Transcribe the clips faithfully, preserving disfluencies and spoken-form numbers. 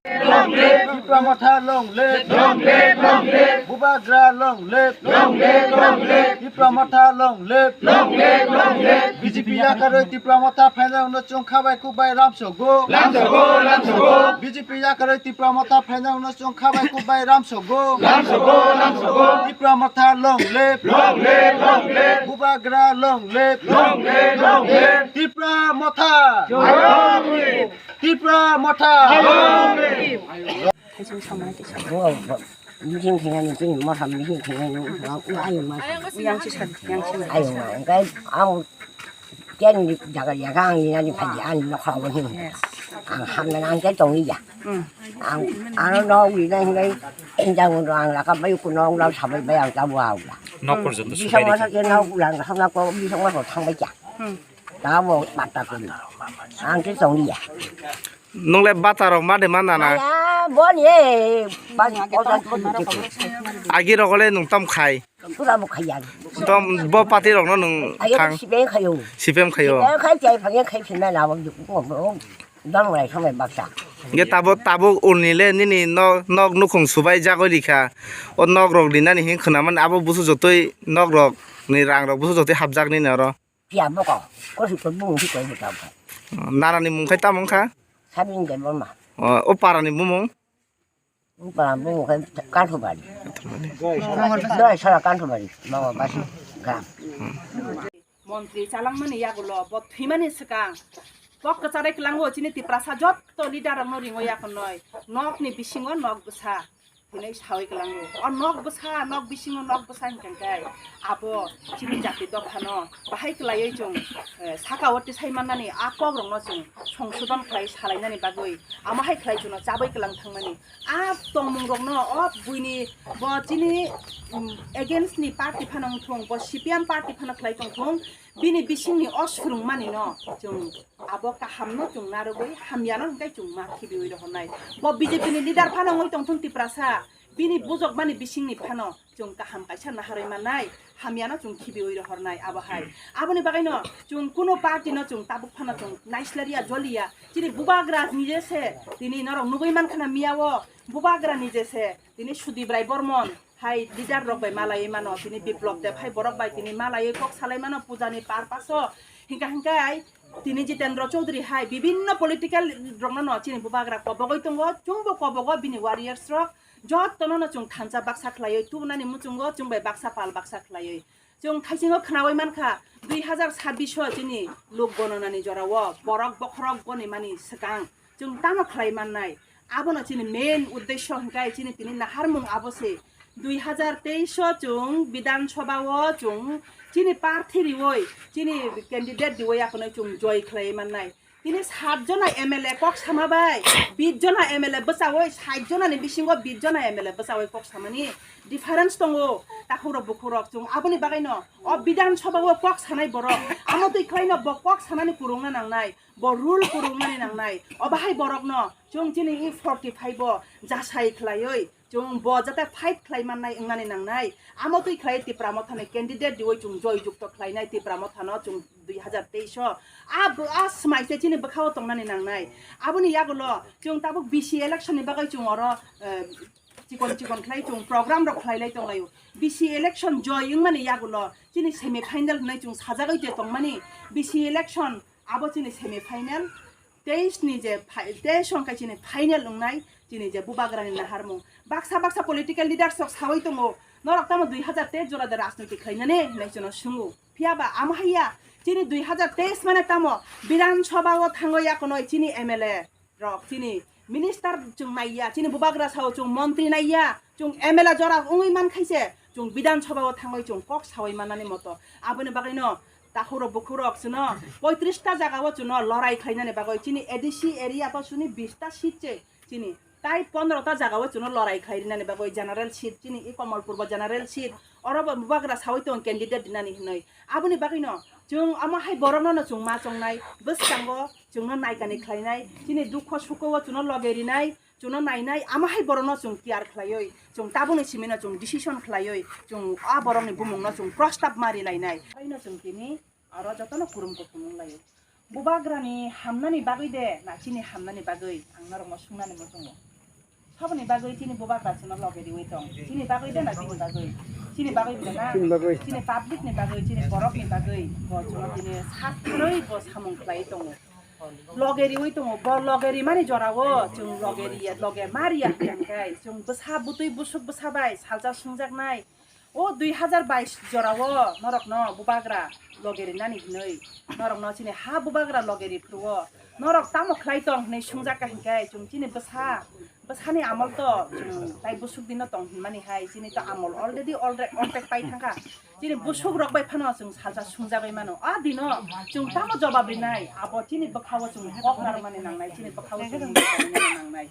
Tipra Motha long live! Long live, long live! Bubagra long live! Long live, long live! Tipra Motha long live! Long live, long live! B J P yakarwi Tipra Motha phainai uno chwng khabai kubai ramsogo. Lamsogo, lamsogo! B J P yakarwi Tipra Motha phainai uno chwng khabai kubai ramsogo. Lamsogo, lamsogo! Tipra Motha long live! Long live, long live! Bubagra long live! Long live, long live! Tipra Motha! Tipra Motha! Meeting khainani chini motha meeting khainani ayung ma. Yang si sadi, yang si sadi. Ayung ma, engkai ang ken jaga jaga ang ni nani phaji ani nokha bo hin. Ang hamna ang ken tong iya. Ang ano no wi na hingai enjang no ang laka bai ku no ang sabai bai ang tabu au. Nok porjonto bisa subai masa rikha. Ken no ulang hamna ko bisa masa thang bai kya. Tabo patta kuni. Ang ken tong iya. Nungle bata rok ma de ma nana? Ya, boni, eh, bas, bas, bas, bas. Agi rok le nung tam khai. Pura bo khai ya. Tom bo party rok no nung Ayo, thang. Sibeng khayo. Sipem khayo. Sibeng khai, chai phang khai phina na bo, bo, bo. Dong lai samai baksa. Ge tabo, tabo ulni le nini no, nok nukhung subai jagoi rikha. O nok rok rinani hin khwnaman abo busu jotoi nok rok ni rang rok busu jotoi hapjak nini oro. Phiya bokol, kosi ko bung si ko bota bokol. Narani mung khai tamo wngkha? Sabin Debbarma. O, o parani bumung? O para bumung khai Kanthubari. Doi sara Kanthubari, mama basi gram. Montri chalangmani yagulo, bo thwimani swkang. Kok kwcharwi kwlango chini Tiprasa jotto leader rokno ringo yakonoi. Nokni bisingo nok bwsa. Hinwi sawi kwlango. O nok bwsa, nok bisingo nok bwsa hinkhe abo chini jati dophano bahai kwlaiwi chwng, eh, saka o tisai mannani a kokrokno chwng songsodon khlai salainani bagwi amo hai khlai chwngno chabwi kwlang thangmani. A tongmungrokno o buini bo chini, um, against ni party phano wngthung, bo C P M party phano khlai tongthung, bini bisingni o swrwngmanino chwng Abo kahamno chwng narwgwi hamyano hwnkhe chwng ma khibiwi rohornai. Bo B J P ni leader phano wngwi tongthung Tiprasa, bini bujokmani bisingni phano chwng kaham kaisa naharwi mannai, hamyano chwng khibiwi rohornai abo hai. Aboni bagwino chwng kuno party no chwng tabuk phano chwng naislariya joliya. Chini bubagra nije se tini norok nugwi mankha na miya o, bubagra nije se tini Sudip Rai Bormon hai leader rok bai malaiwi mano, tini Biplop Deb hai borok bai tini malaiwi kok salai mano puja ni purpose o. Hinkha hinkhai tini Jitendra Chaudhary hai bibinno political rokno no chini bubagra kobogoi tongo, chwngbo kobogo bini warriors rok jottono no chwng thansa baksa khlaiwi tubunani muchungo chwng bai baksa pal baksa khlaiwi. Chwng thaisingo khnawi mankha, dui hazar sabbish o chini lok gononani jorao borok bokhorok gonimani swkang chwng tamo khlai mannai. Abono chini main uddesho hwnkhe chini tini naharmung abo se, dui hazar teis o chwng Bidhan Sabha o chwng chini parthi riwi, chini candidate riwi akono chwng joi khlai mannai. Tini sat jona M L A kok sama bai, bis jona M L A bwchawi, sait jona ni bisingo bis jona M L A bwchawi kok samani difference tongo. Takhukrok bukhukrok chwng aboni bagwino o Bidhan Sabha o kok sanai borok, amo twi khlaino bo kok sanani kwrwngna nangnai, bo rule kwrwngnani nangnai. Obo hai borokno chwng chini E forty five o jasai khlaiwi chwng bo jate fight khlai mannai wngnani nangnai. Amo twi khlai Tipra Mothani candidate riwi chwng joy jukto khlainai Tipra Mothano chwng dui hazar teis o. A bo, a swmai se chini bwkhao tongnani nangnai. Aboni yagulo chwng tabuk B C election ni bagwi chwng oro, eh, chikon chikon khlai chwng program rok khlai lai tonglaio. B C election joy wngmani yagulo chini semi final hwnwi chwng sajagwi je tongmani. B C election abo chini semi final. Teis ni je phai-, teis hwnkhe chini final wngnai, chini je bubagrani naharmung. Baksa baksa political leaders rok sawi tongo, norok tamo dui hazar teis jora de rajniti khlainani hinwi chwngno swngo. Phiya ba amo haiya, chini dui hazar teis mane tamo Bidhan Sabha o thangwi yakonoi chini M L A rok, chini minister chwng naiya, chini bubagra sao chwng montri naiya, chwng M L A jora wngwi mankhaise, chwng Bidhan Sabha o thangwi chwng kok sawi mannani moto. Aboni bagwino Takhukrok bukhukrok chwngno poitrista jagao chwngno lorai khlainani bagwi chini A D C area to chini bista seat se chini tai pondro ta jagao chwngno lorai khlai rinani bagwi general seat chini i Kamalpur bo general seat oro bo bubagra sawi tongo candidate rinani hinwi. Aboni bagwino chwng omo hai borokno no chwng ma chongnai bwskango chwngno naikani khlainai chini dukho suko o chwngno loge rinai. Chwngno nainai, amo hai borokno chwng care khlaiwi, chwng tabukni simino chwng decision khlaiwi, chwng a borokni bumungno chwng prostab ma rilainai. Haino chwng tini oro jotono kurum kuthum wnglaio. Bubagrani hamnani bagwi de na chini hamnani bagwi ang norokno sungnani muchungo. Saboni bagwi chini bubagra chwngno loge riwi tong. Chini bagwi de na chini bagwi? Chini bagwi bwle na? Chini bagwi. Chini public ni bagwi, chini borok ni bagwi bo chwngno tini sak tharwi bo samung khlai tongo. Loge riwi tongo, bo loge rimani jorao chwng loge riya, loge ma riya hwnkhe chwng bwsa bwtwi busuk bwsa bai salsa swngjaknai. O dui hazar bais jorao norokno bubagra loge rinani hinwi norokno chini ha bubagra loge riphuru o norok tamo khlai tong hinwi swngjak ka hinkhe chwng chini bwsa, bwsani amol to chwng tai busuk dino tong hinmani hai chini to amol already alre-, ontek pai thangkha. Chini busuk rok bai phano chwng salsa swngjagwi mano. A dino chwng tamo jobab rinai? Abo chini bwkhao chwng kok narwkmani nangnai, chini bwkhao chwng nangnai.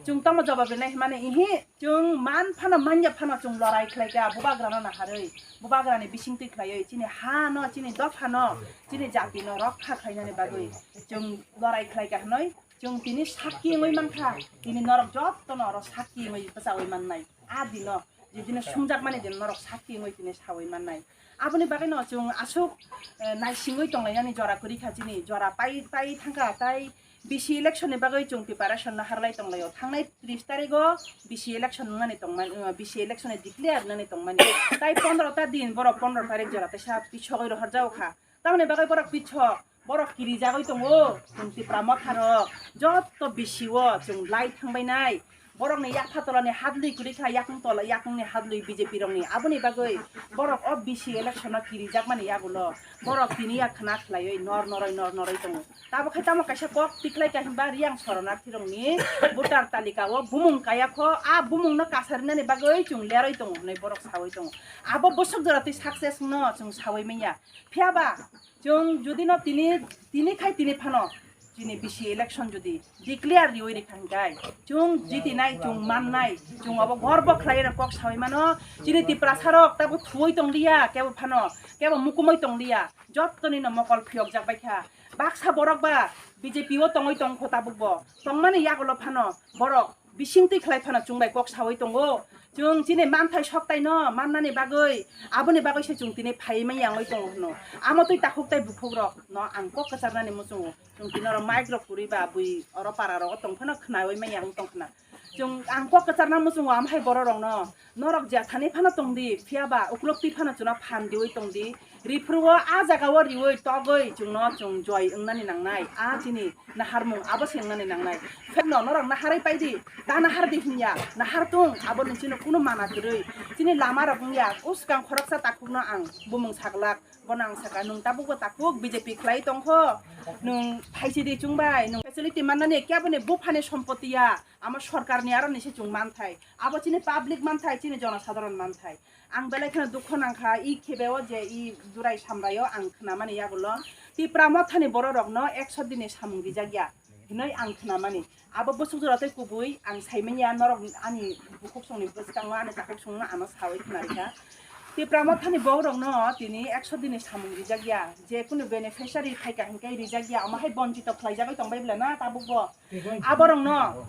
Chwng tamo jobab rinai hwnmani ihi. Chwng man phano manya phano chwng lorai khlai kha, bubagrano naharwi, bubagrani bisingtwi khlaiwi, chini ha no, chini dopha no, chini jati no rokha khlainani bagwi chwng lorai khlai kha hwnwi chwng tini sakki wngwi mankha, tini norok jotto no oro sakki wngwi bwchawi mannai. A dino, je dino sungjakmani dino norok sakki wngwi tini sawi mannai. Aboni bagwi no chwng aswk, eh, naisingwi tonglainani jora kwrwi kha chini, jora pai, pai thangkha, tai B C election ni bagwi chwng preparation no harlai tonglaio. Thangnai tris tarigo B C election wngnani tongmani, uh, B C election ni declare wngnani tongmani. Tai pondro ta din borok pondro tarik jora teisa pisogwi rohorjago kha. Tamoni bagwi borok pisok, borok kirijagwi tongo. Chwng Tipra motha rok jotto B C o chwng lai thangbainai. Borokni yak phatolani hadlwi kwrwi kha, yakung tola, yakungni hadlwi B J P rokni. Aboni bagwi borok o B C election o kirijakmani yagulo borok tini ya khna khlaiwi nor noroi, nor noroi tongo. Tabuk khe tamo kaisa kok tikhlai kha himba Riyang soronarthi rokni voter talika o bumung kaya kho, a bumung no kasarinani bagwi chwng leroi tongo hinwi borok sawi tongo. Abo bwswk jora twi success no chwng sawi manya. Phiya ba chwng jodi no tini, tini khai tini phano chini B C election jodi declare riwi rikha hinkhe chwng jitinai, chwng mannai, chwng abo gorbo khlai rok kok sawi mano. Chini Tiprasa rok tabuk thuwi tong liya, kebo phano kebo mukumui tong liya, jottoni no mokol phiyok jak bai kha. Baksa borok ba B J P o tongwi tong kho tabuk bo, tongmani yagulo phano borok bising twi khlai phano chwng bai kok sawi tongo. Chwng chini manthai soktai no mannani bagwi, aboni bagwi se chwng tini phaiwi manya wngwi tongo hwno. Amo twi takhuk tai bukhuk rok no ang kok kwcharnani muchungo. Chwng tini oro mic rok kwrwi ba bui oro para rogo tong phano khnawi manya wng tong khna. Chwng ang kok kwcharna muchungo, amo hai borok rok no, norok jethani phano tong di, phiya ba uklok twi phano chwngno phan diwi tong di. Riphuru o a jaga o riwi togwi chwngno chwng joi wngnani nangnai. A chini naharmung abo se wngnani nangnai. Pheno norok naharwi pai di, ta nahar di hinya, nahar tung, abo ni chini kunu mana kwrwi. Chini lama rok wngya, uskang khoroksa takhuk no ang bumung saglak, bono ang saka, nwng tabuk bo takhuk B J P khlai tong kho, nwng phaisi di chwng bai, nwng facility mannani kebo ni buphani sompoti ya, amo sorkar ni aro ni se chwng manthai, abo chini public manthai, chini jonosadharon manthai. Ang belai kheno dukho nangkha, i khebe o je i Durai Samrai o ang khnamani yagulo Tipra mothani borok rokno ekso dini samung rijak ya hinwi ang khnamani. Abo bwswk jora tei kubui ang saimanya norok ani bukhuk songni bwskango ani takhuk songno ano sawi khna rikha. Tipra mothani borok rokno tini ekso dini samung rijak ya, je kunu beneficiary phaikha hinkhe rijak ya, omo hai bonchito khlaijagwi tongbai bwle na tabuk bo. Aborokno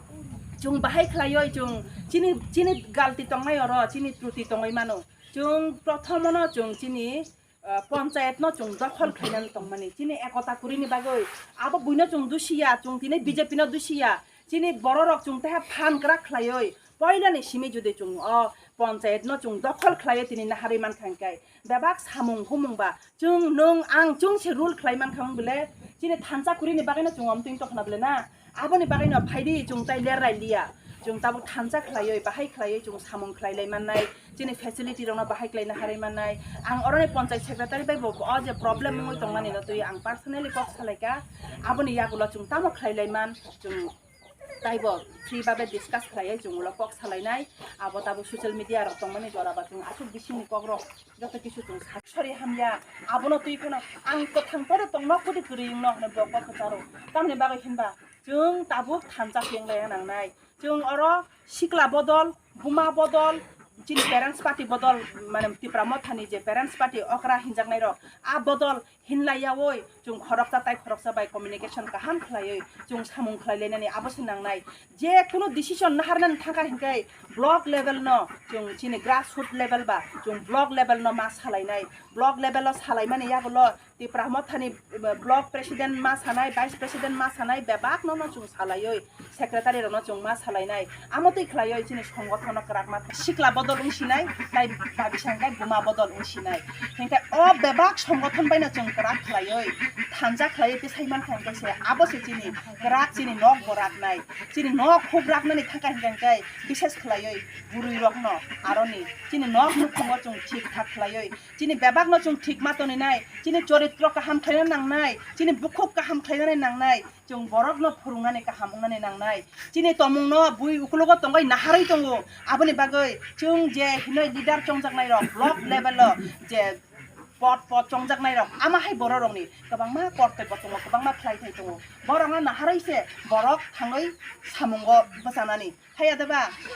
chwng bahai khlaioi, chwng chini, chini galti tongnai oro, chini truti tongoi mano. Chwng prothomono chwng chini, ah, panchayat no chwng dokhol khlainani tongmani. Chini ekota kurini bagwi abo buino chwng dusiya, chwng tini B J P no dusiya. Chini bororok chwng teha phan kwrak khlaioi. Poilani simi jodi chwng o panchayat no chwng dokhol khlaioi tini naharwi mankha hinkhe. Bebak samung humung ba chwng nwng ang chwng se rule khlai mankha wng bile chini thansa kurini bagwi no chwng omtwing tongkhna bile na? Aboni bagwi no phaidi chwng tai lerai liya. Chwng tabuk thansa khlaioi, bahai khlaioi chwng samung khlai lai mannai, chini facility rokno bahai khlai naharwi mannai. Ang oroni panchayat secretary bai bo o je problem wngwi tongmani no twi ang personally kok salaikha. Aboni yagulo chwng tamo khlai lai man, chwng taibo free babe discuss khlaiwi chwng ulo kok salainai. Abo tabuk social media rok tongmani jora ba chwng aswk bisingni kok rok joto kisu chwng sak sori hamya. Abono twi phano ang kwthang pore tongno kudi kwrwi wngno hwnwi bo kok kwcharo. Tamni bagwi hinba chwng tabuk thansa phenglai nangnai. Chwng oro sikla bodol, buma bodol, chini parents party bodol, mane Tipra mothani je parents party okra hinjaknai rok, a bodol hinlaiyaoi chwng khoroksa tai khoroksa bai communication kaham khlaiwi chwng samung khlailainani abo se nangnai. Je kunu decision naharnani thangkha hinkhe block level no chwng chini grassroot level ba chwng block level no ma salainai. Block level o salaimani yagulo Tipra Mothani block president ma sanai, vice president ma sanai, bebak no no chwng salaioi, secretary rok no chwng ma salainai. Amo twi khlaioi chini songothono kwrak ma sikla bodol wng sinai, tai babisang kai buma bodol wng sinai. Hinkhe o bebak songothon bai no chwng kwrak khlaioi, thanja khlaioi tei sai mankha hinkhe se abo se chini kwrak, chini nok bo raknai, chini nok huk raknani thangkha hinkhe hinkhe bises khlaioi bwrwi rok no aroni chini nok nukhungo chwng thik thak khlaioi. Chini bebak no chwng thik ma toni nai, chini choritro kaham khlaina nangnai, chini bukhuk kaham khlainani nangnai, chwng borok no phwrwngnani kaham wngnani nangnai. Chini tomung no bui ukulogo tongoi naharwi tongo, aboni bagwi chwng je hinoi leader chongjaknai rok block level o je pod pod chongjaknai rok ama hai borok rokni kwbangma kortoi bo tongo, kwbangma khlai thai tongo, borok no naharwi se borok thangwi samungo bwchanani. Haiya de ba?